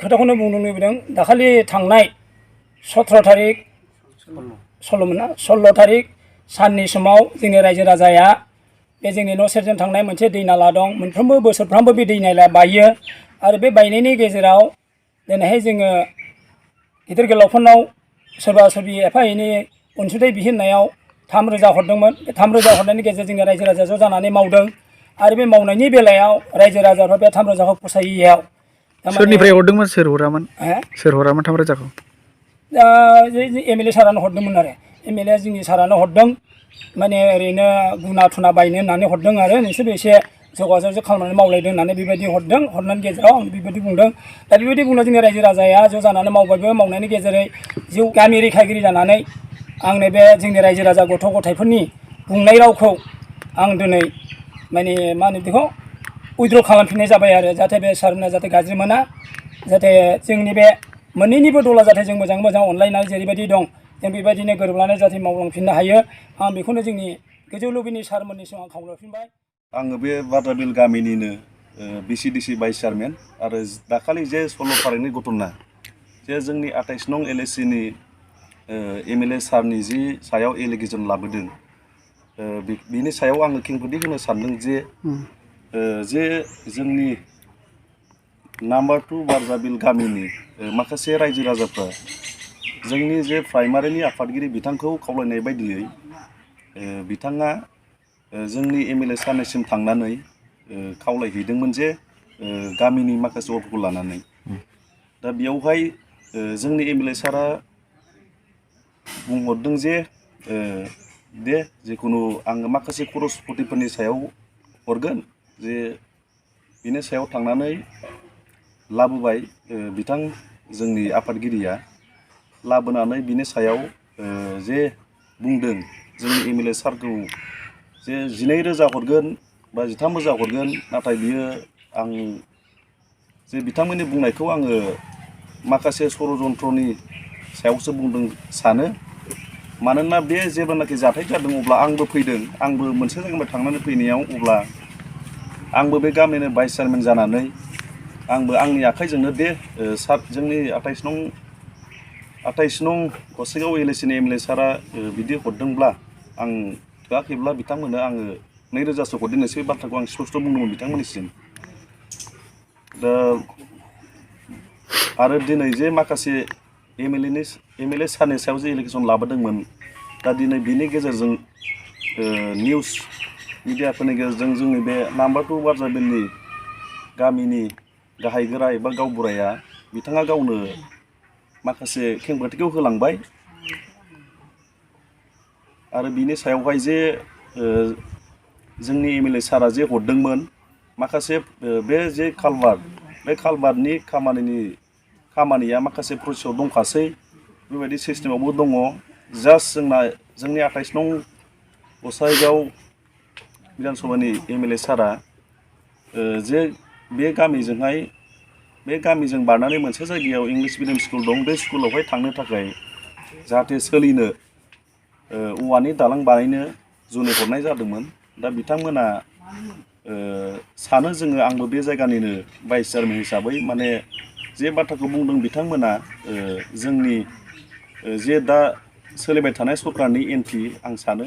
खोथाखौनो बुंनो लुबैदों दाखालि थांनाय 17 तारिख 16 तारिख साननि समाव जोंनि रायजो राजाया बे जोंनि न' सेरजों थांनाय मोनसे दै नाला दं मोनफ्रोमबो बोसोरफ्रामबो बे दै नालाया बायो आरो बे बायनायनि गेजेराव दिनैहाय जोङो गिदिर गोलावफोरनाव सोरबा सोरबि एफा एनै अनसुंथाइ बिहरनायाव 3,000 हरदोंमोन बे 3,000 हरनायनि गेजेरजों जोंनि रायजो राजा ज' जानानै मावदों आरो बे मावनायनि बेलायाव रायजो राजाफ्रा बे 3,000खौ फसायैयाव सोरनिफ्राय हरदोंमोन सोर हरामोन 3,000खौ एमएलए सारानो हरदोंमोन आरो एमएलए जोंनि सारानो हरदों माने ओरैनो गुना थुना बायनो होननानै हरदों आरो नोंसोरबो एसे जगाजग खालामनानै मावलायदों होननानै बेबायदि हरदों हरनायनि गेजेराव आं बेबायदि बुंदों दा बेबायदि बुंनो जोंनि रायजो राजाया ज' जानानै मावबायबो मावनायनि गेजेरै जिउ गामि रैखागिरि जानानै आंनो बे जोंनि रायजो राजा गथ' गथायफोरनि बुंनाय रावखौ आं दिनै माने मा होनो बेखौ उइद्र' खालामफिननाय जाबाय आरो जाहाथे बे सारमोना जाहाथे गाज्रि मोना जाहाथे जोंनि बे मोननैनिबो दला जाहाथे जों मोजाङै मोजां अनलायनानै जेरैबायदि दं जों बेबायदिनो गोरोबनानै जाहाथे मावलांफिननो हायो आं बेखौनो जोंनि गोजौ लबिनि सारमोननिसिम आं खावलायफिनबाय। आङो बे बाद्राबिल गामिनिनो बिसिडिसि भाइस चेयारमेन आरो दाखालि जे 16 तारिखनि घटना जे जोंनि 28 नं एलएसिनि एमएलए सारनि जि सायाव एलिगेसन लाबोदों बिनि सायाव आङो खेंफोरथि होनो सानदों जे जोंनि नाम्बार 2 बाद्राबिल गामिनि माखासे रायजो राजाफ्रा जोंनि जे प्राइमारिनि आफादगिरि बिथांखौ खावलायनाय बायदियै बिथाङा जोंनि एमएलए सारनिसिम थांनानै खावलायहैदोंमोन जे गामिनि माखासे अट'खौ लानानै दा बेयावहाय जोंनि एमएलए सारा बुंहरदों जे दे जिखुनु आङो माखासे खरस पटिफोरनि सायाव हरगोन जे बिनि सायाव थांनानै लाबोबाय बिथां जोंनि आफादगिरिया लाबोनानै बिनि सायाव जे बुंदों जोंनि एमएलए सारखौ जे 12,000 हरगोन बा 13,000 हरगोन नाथाय बियो आं जे बिथांमोननि बुंनायखौ आङो माखासे षड़यन्त्रनि सायावसो बुंदों सानो मानोना बे जेब्लानाखि जाथाय जादों अब्ला आंबो फैदों आंबो मोनसे जायगानिफ्राय थांनानै फैनायाव अब्ला आंबो बे गामिनि भाइस चेयारमेन जानानै आंबो आंनि आखाइजोंनो दे सार जोंनि 28 नं गसाइगाव एलएसिनि एमएलए सारा बिदि हरदोंब्ला आं थोआखैब्ला बिथांमोननो आङो 2,000सो हरदेरनोसै बे बाथ्राखौ आं स्पष्ट बुंदोंमोन बिथांमोननिसिम दा आरो दिनै जे माखासे एमएलए सारनि सायाव जे एलिगेसन लाबोदोंमोन दा दिनै बिनि गेजेरजों निउस मिडियाफोरनि गेजेरजों जोंनि बे नाम्बार 2 बाद्राबिलनि गामिनि गाहाय गोरा एबा गावबुराया बिथाङा गावनो माखासे खेंफोरथिखौ होलांबाय आरो बिनि सायावहाय जे जोंनि एमएलए सारा जे हरदोंमोन माखासे बे जे कालभार्ट बे कालभार्टनि खामानिया माखासे प्रसेसआव दंखासै बेबायदि सिस्टेमावबो दङ जास्ट जोंनि 28 नं गसाइगाव बिधान सभानि एमएलए सारा जे बे गामिजों बारनानै मोनसे जायगायाव इंलिश मिडियाम स्कुल दं बे स्कुलावहाय थांनो थाखाय जाहाथे सोलिनो औवानि दालां बानायनो जुनै हरनाय जादोंमोन दा बिथांमोना सानो जोङो आंबो बे जायगानिनो भाइस चेयारमेन हिसाबै माने जे बाथ्राखौ बुंदों बिथांमोना जोंनि जे दा सोलिबाय थानाय सरकारनि एन्टि आं सानो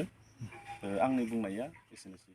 आंनि बुंनाया एसेनोसै।